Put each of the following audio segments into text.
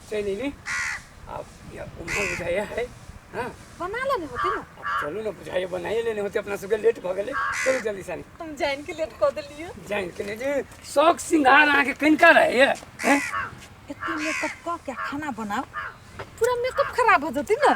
चलि अयली। आब उम्हर बुझाइया है। हाँ, बना लेने होते ना। आब चलू ने, बुझाइया बनाइए लेने होते, अपना सबके लेट भऽ गेलै। चलू जल्दी सानी। हम जानि के लेट कऽ देलियै। जानि के नहि जे शौक सिंघार अहाँके कनिका रहैया हैं? एते मेकअप कऽ के खाना बनाउ, पूरा मेकअप खराब भऽ जेतै ने।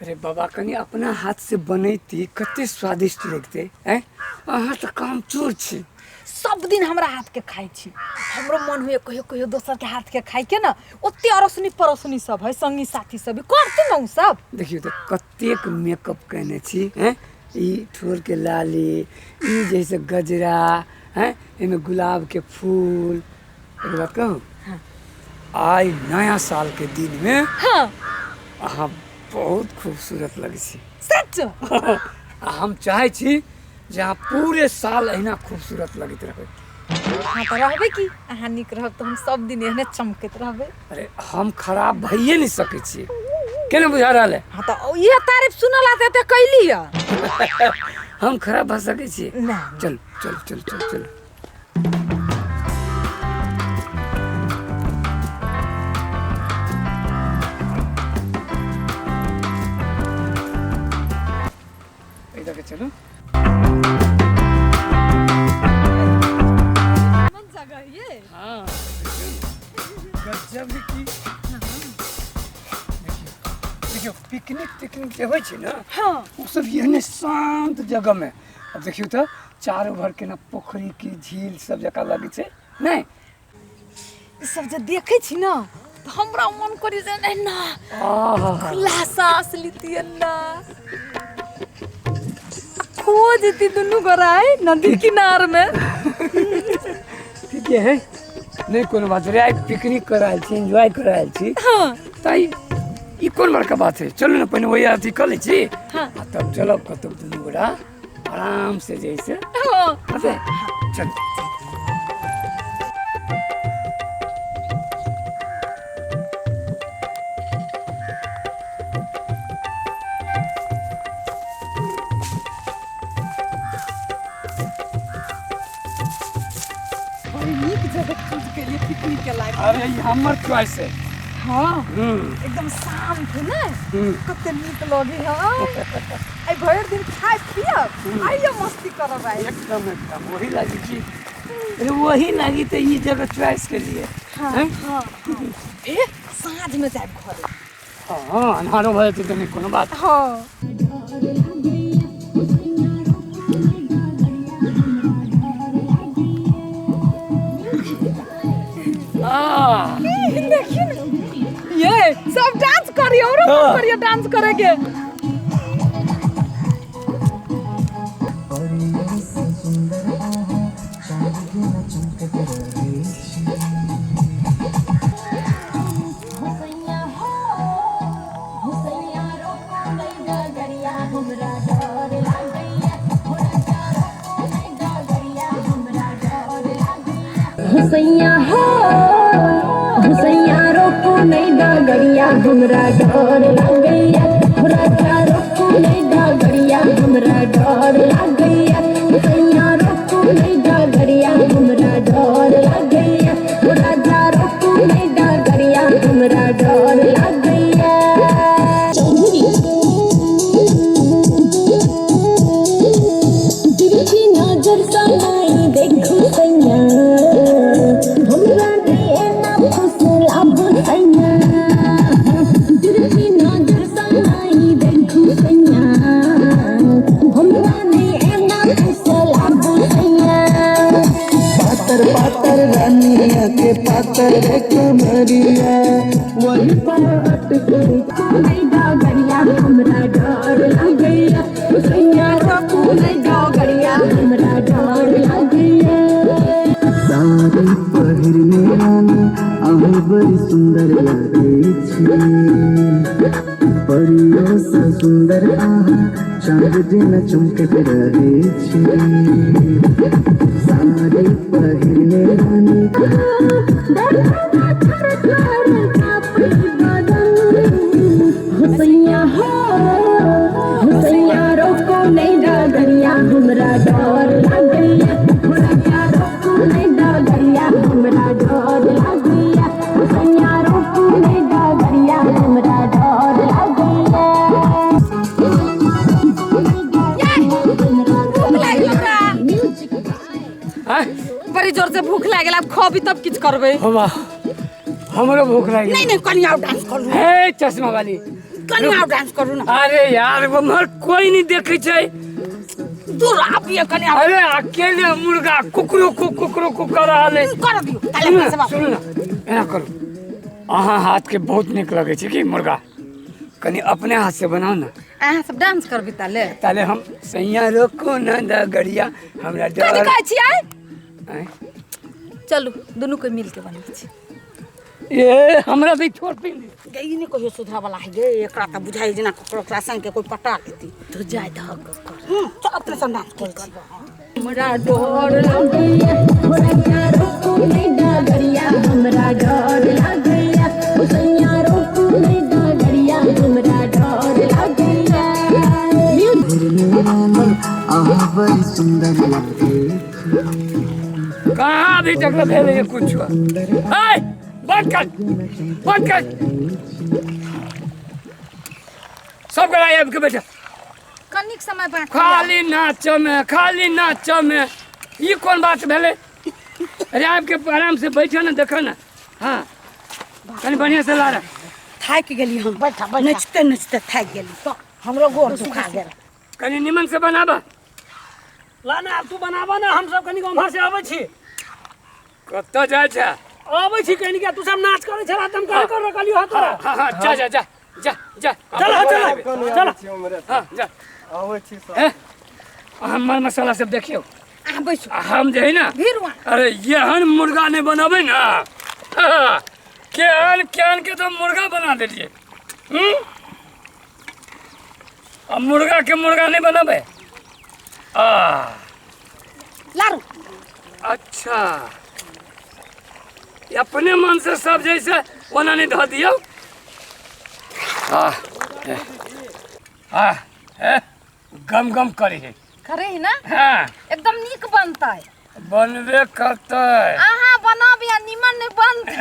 अरे बाबा, कनि अपना हाथ से बनैती कते स्वादिष्ट लगतै। हैं, अहाँ तऽ कामचोर छी। सब दिन हमरा हाथ के खाइ छी, हमरो मन हुए कहियो कहियो दोसर के हाथ के खाइ के ने। ओते अड़ोसनी पड़ोसनी सब है, संगी साथी सब करते ने उ सब। देखियौ तऽ कतेक मेकअप केने छी। हैं, ई ठोर के लाली, ई जैसे गजरा हैं, एहिमे गुलाब के फूल। एक बात कहू? हाँ। आइ नया साल के दिन में हाँ, अहाँ बहुत खूबसूरत लगै छी। सच? आ हम चाहै छी जे अहाँ पूरे साल अहिना खूबसूरत लगैत रहबै। हाँ तऽ रहबै की, अहाँ नीक रहब तऽ हम सब दिन एहने चमकैत रहबै। अरे हम खराब भइए नहि सकै छी, केना बुझा रहल है? हाँ तऽ इहे तारीफ सुनला तऽ एते कैली है। हम खराब भऽ सकै छी? नहि। चल चल चल चल चल। इधर के चलू। मन जगह ये। हाँ, गजब की। देखियौ देखियौ, पिकनिक तिकनिक जे होइ छै ने, हाँ, ओ सब एहने शान्त जगहमे। आब देखियौ तऽ चारू भर केना पोखरि की झील सब जकाँ लगै छै नहि? ई सब जे देखै छी ने तऽ हमरा मन करी जे नहि ना आहा, खुला सांस लीतियै ना, खो जेती दुनू गोराइ नदी किनार में। ठीके है, नहि कोनो बात रे। आइ पिकनिक कर आयल छी, एन्जॉय कर आयल छी। हाँ, तऽ ई कोन बड़का बात है? चलू ने, पहिने वही अथी कऽ लै छी। हाँ। आ तब चलब कतौ दुनू गोरा आराम से जैसे। हाँ, अबे चल। बड़ी नीक जगह चूज केलिए पिकनिक के लायक। अरे ई हमर चॉइस है। हाँ, हम्म। एकदम शांत है ने? हम्म। कते नीक लगे है। आइ भरि दिन खाय पियब, आइयो मस्ती करब आइ। एकदम एकदम, वही लागी की। अरे वही लागी तो ई जगह चॉइस के लिए। हाँ। हैं? हाँ हाँ, ए साँझ में जायब घरे। हाँ, अन्हारो भऽ जेतै तऽ नहि कोनो बात। हाँ। हाँ। देखिए ना, ये सब डांस करियो, और हाँ। करियो डांस करेंगे। हुसैया हो हुसैया, रोकू नहीं डगरिया, हमरा डर लागैया। हो राजा रोकू नहीं डगरिया, हमरा डर लागैया। हुसैया रोकू नहीं डगरिया, हमरा डर लागैया। हो राजा रोकू नहीं डगरिया, हमरा डर लागैया। तिरछी नजर समाई देखू सैया, हमरा एना फुसलाबू सैया। तिरछी नजर समाई देखू सैया, हमरा एना फुसलाबू सैया। पातर पातर रानिया के पातर रे कमरिया, वही पर अटक नहीं डगरिया, हमरा डर लागैया। सैया रोकू नहीं डगरिया, हमरा डर लागैया। साड़ी पहिरने रानी अहूँ बड़ी सुंदर लगै छी। परियो सँ सुंदर अहाँ चाँद जेना चमकैत रहै छी। साड़ी पहिरने रानी। हुसैया हो हुसैया, रोको नहीं डगरिया, हमरा डर लागैया। हो राजा रोको नहीं डगरिया, हमरा डर लागैया। हुसैया रोको नहीं। गेल, आब खबी तब किछु करबै। वाह, हमरो भूख लागि नहीं नहीं, कनी और डांस करू। हे चश्मा वाली, कनी और डांस करू ना। अरे यार, उम्हर कोई नहीं देखे छै। दूर आप ये कनी और। अरे अकेले मुर्गा कुकरू कु कुकरू कु कर रहल है। कर दियो ताले सुनू ना, पैसा। सुनू ना, एना करू, अहाँ हाथ के बहुत नीक लगै छै कि मुर्गा, कनी अपने हाथ से बनाउ ना। अहाँ सब डांस करबी ताले? ताले हम सैया रोको ना डगरिया, हमरा कथी डर। कहै छियै? आँय? चलू, दुनू कोइ मिल के बनबै छी। ए, हमरा भी छोड़ पी। गे, ई नहीं कहियो सुधरा वाला है गे, एकरा त बुझाइ जेना ककरो ओकरा संग के कोई पटा लेती। तो जाय दहक कर। चल, अपने संग डांस कर छी। हमरा डर लागैया, हो राजा रोकू नहीं डगरिया, हमरा डर लागैया। हो सैया रोकू नहीं डगरिया, हमरा डर लागैया। अहाँ बड़ी सुंदर लागै। कहाँ अभी तक भेल है कुछ? ए, बंद कर, बंद कर सब करा आबि के बैठा। कनिक समय बाकी। खाली नाच में, खाली नाच में, ई कोन बात भेलै? अरे आबि के आराम से बैठो ना, देखो ना। हाँ, कनी बढ़िया से ला रहा। थाकि गेली हम। बैठा बैठा। नचते नचते थाकि गेली, तो हमरो गोड़ दुखा गेल। कनी निमन से बनाबा। ला ना, आब तू बनाबा ना, हम सब कनिक उम्हर से अबै छी। कतऽ जाइ छै? अबै छी कनिक, तू सब नाच करै छला त हम कहे कर रखलियो हँ तोरा। हाँ हाँ, जा जा जा जा जा। चल चल चल। हाँ, जा। आबै छी सब। हैं? हमर मसाला सब देखियौ। अहाँ बैसू। आ हम जे है ना, भीड़ वहाँ। अरे एहन मुर्गा नहि बनाबै ना, हाँ, केहन केहन के तो मुर्गा बना देलियै। हम्म? आ मुर्गा के मुर्गा नहि बनाबै आ। लारू। अच्छा, ई अपने मन से सब जैसे ओना नहि धऽ दियौ। आ हे, आ हे, गम गम करे है। करे ही ना। हाँ। एकदम नीक बनतै। बनबे करतै। अहाँ बनाबी आ निमन नहि बनतै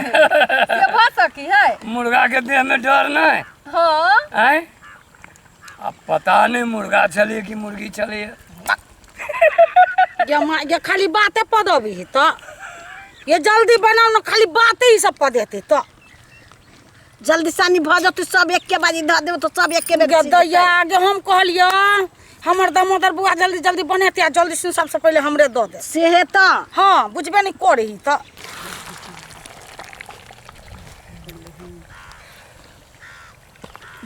से भऽ सकी है? मुर्गा के देह में डर नहीं। हाँ। आँय, अब पता नहीं मुर्गा छलिए कि मुर्गी छलिए। ये माँ, ये खाली बाते पदबी है तो ये जल्दी बनाओ ना, खाली बाते ही सब पदेते तो। जल्दी सानी भऽ जेतै, सब एके बाजी धऽ देबै तऽ सब एके बेर। गे दैया गे, हम कहलियै हमर दामोदर बुआ जल्दी जल्दी बनेतै आ जल्दी से सबसे पहिले हमरे दऽ दे। सेहे तऽ। हाँ, बुझबे नहीं करही तऽ।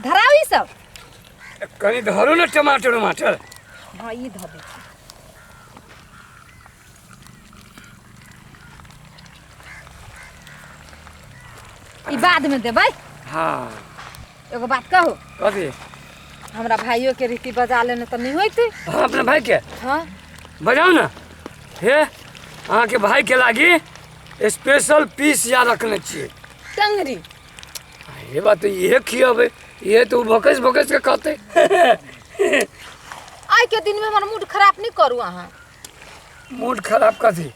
धराउ ई सब। कनी धरू ने टमाटर उमाटर। हाँ, ई धऽ दै छी। ई बाद में देबै। हाँ। एगो बात कहू? कथी? हमरा भाइयों के रीति बजा लेने तऽ नहीं होइतै। हाँ, अपना भाई के? हाँ। बजाउ ना। हे, अहाँके भाई के लागी स्पेशल पीस या रखने छियै। टंगरी। ये बात तो ये खियाबै, ये तो भोकस भोकस के कहतै। आइ के दिन में हमर मूड खराब नहीं करू अहाँ। मूड खराब कथी?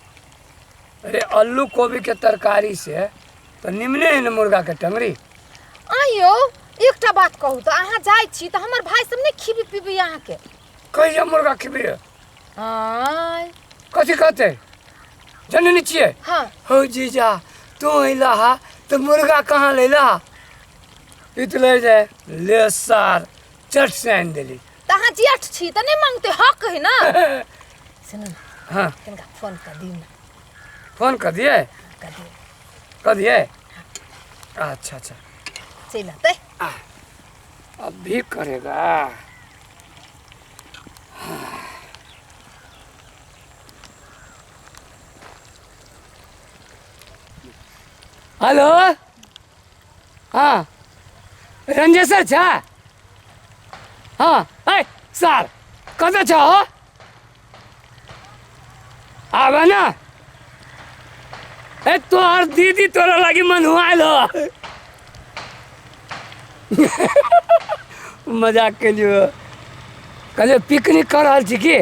अरे आलू कोबी के तरकारी से तो निमने है ने मुर्गा के टंगरी। आइयो, एकटा बात कहू तऽ अहाँ जाइ छी तऽ हमर भाई सब नहीं खिबी पीबी अहाँके? कहिया मुर्गा खिबी? आय। कथी कहतै? जानै नहीं छियै? हाँ। हो जीजा, तू अइला हा तऽ मुर्गा कहाँ लैला? ई तऽ ले जाए ले सार, चट से आनि देली। तऽ अहाँ जेठ छी तऽ नहीं मांगते, हक है ना। सुनू ना। हाँ। तनिका फोन कर दियौ ना। फोन कर दिए? कर दियौ। कर दिए? अच्छा अच्छा। चलि अतै। अब भी करेगा। हेलो, हाँ रंजय सर छ? हाँ, ए सर कतऽ छ हो? आब ना, ए तोहर दीदी तोरा लागि मनुआयल हो। मजाक केलियो। कहलियै पिकनिक कऽ रहल छी की?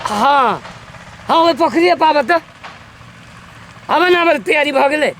हाँ हाँ, ओहि पोखरिए पाबऽ तऽ आबऽ ने, आबऽ, तैयारी भऽ गेलै।